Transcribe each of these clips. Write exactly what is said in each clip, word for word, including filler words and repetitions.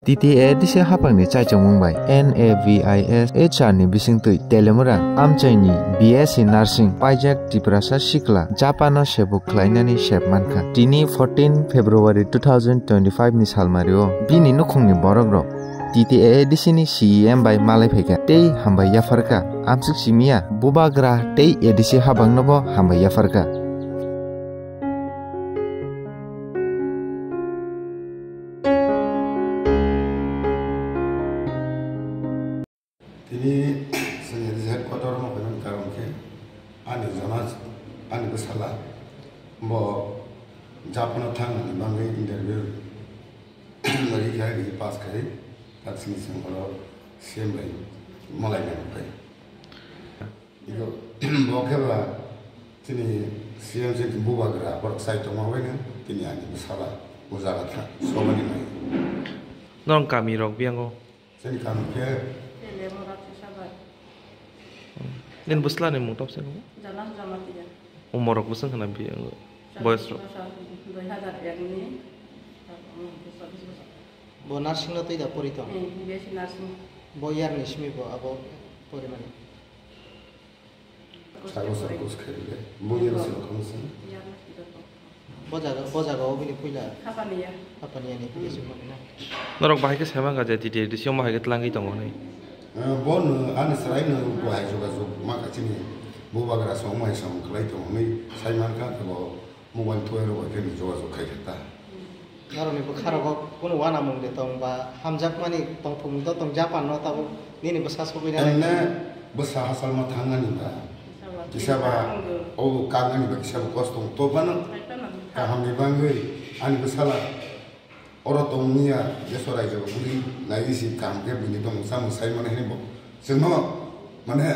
T T A D C hapangni chaichomung bai N A V I S H R ni bisingtwi Telemura amchaini B S C Nursing paijak Tiprasa sikla Japan-o sebuk khlainani sep mankha. Tini fourteen February two thousand twenty-five ni salmario bini nukhungni borokrok T T A D C ni C E M bai malai phaikha tei hambai yapharkha. Amsuk simiya bubagra tei A D C habangnobo hambai yapharkha. Tini chwng A D C headquarter-o phaiman karon khe ani jona, ani bwsala bo Japan-o thangnani bagwi interview rikha, ri pass khai, tak sini chwng oro C M bai malai nai phai. Iko, bo khe ba chini C M chini bubagra borok chai tongma bai no tini ani bwsala o jaga tha sobani nai. Norok kami rok biyango? Chini kami khe Tele Mora Tisabar. Nini bwsla ni mung topse ko? Jalan Jamatia. Umor rok bwswng khna biyango? Boyos rok? Dui hazar ek ni. Bo nursing no twi da pori tong? Eh, B S C nursing. Bo year ni simi bo abo pori mani? Sago sago khaile. Bo year ni simi kong sini. Bo jaga, bo jaga o bini puila? Hapaniya. Hapaniya ni puila simi na? Norok bahai khe sai mankha je T T A D C o bahai khe tlangwi tongo hinwi? Eh, bo no ani chwrai no bo hai jogajog ma kha chini bubagra song mai song khlai tongo hinwi sai mankha, bo mobile thwai rw bai khe ni jogajog khai kha ta. Norokni bwkha rogo kunu uanamung de tong ba hamjakmani tongthokmung to tong Japan no tabuk nini bwsa sogwi nanai. Enne bwsa hasalma thangnani ba kisa ba obo kaknani ba kisa ba kosto tong to phano kaham ni bangwi ani bwsala oro tong manya deso raijo bwrwi nai si kaham khe buini tongmung samung sai mano hinwi bo chwngno mane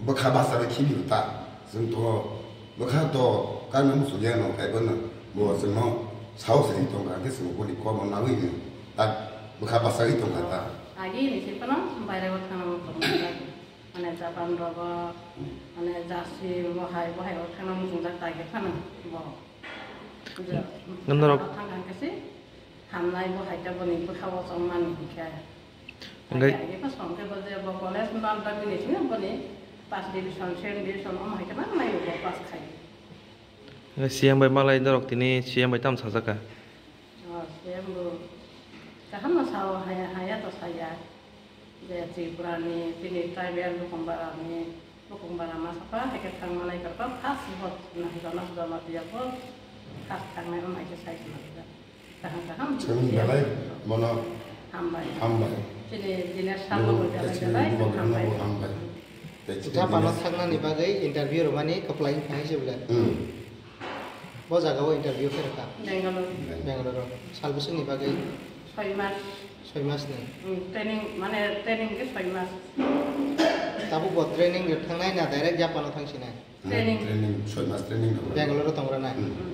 bwkha bachari khibio ta chwng to. Bwkha to kangma muchungya no kaibo no bo chwngno sao se tongkha khe chwng boni kobo nagwi ni tak bwkha bachagwi tongkha ta. Agi ni se phano baire o thangna muchung nai. Mane Japan rogo mane jarsi bo hai bo hai o thangna muchungjak tai khe phano bo. Norok thang khe se hamnai bo hai ta boni bwkha o chong mani hinkhe. Hingke Agi agi pass hingke bo je bo college ma bangni sini boni first division, second division omo hai khe ma mai bo pass khai. Hingke C M bai malai norok tini C M bai tam sajak kha? O, C M bo kaham no sao, haya, haya to saya. Je Tripura ni, tini tribal bukung bara ni, bukung bara ma sapa, hai khe thang malai kha, first bo na jonas joma tiya bo, first thang nai omo hai khe sai sima. Kaham kaham. Chwng belai bono hambai. Hambai. Chini Dinesh Sharma bo belai belai hambai. Hambai. Tei chini Japan o Dinesh thangna ni bagwi interview rwmani kwplai wngkha hai se belai. Hmm. Bo jaga o interview khe rwkha. Bangalore. Bangalore o. Sal bwswk ni bagwi? Soi mas. Soi mas ni. Hmm, training, mane training khe soi mas. Tabuk bo training rwkha nai na direct Japan o thang sinai? Hmm, training. Training, soi mas training rwkha. Bangalore o tong rwnai? Hmm. Hmm.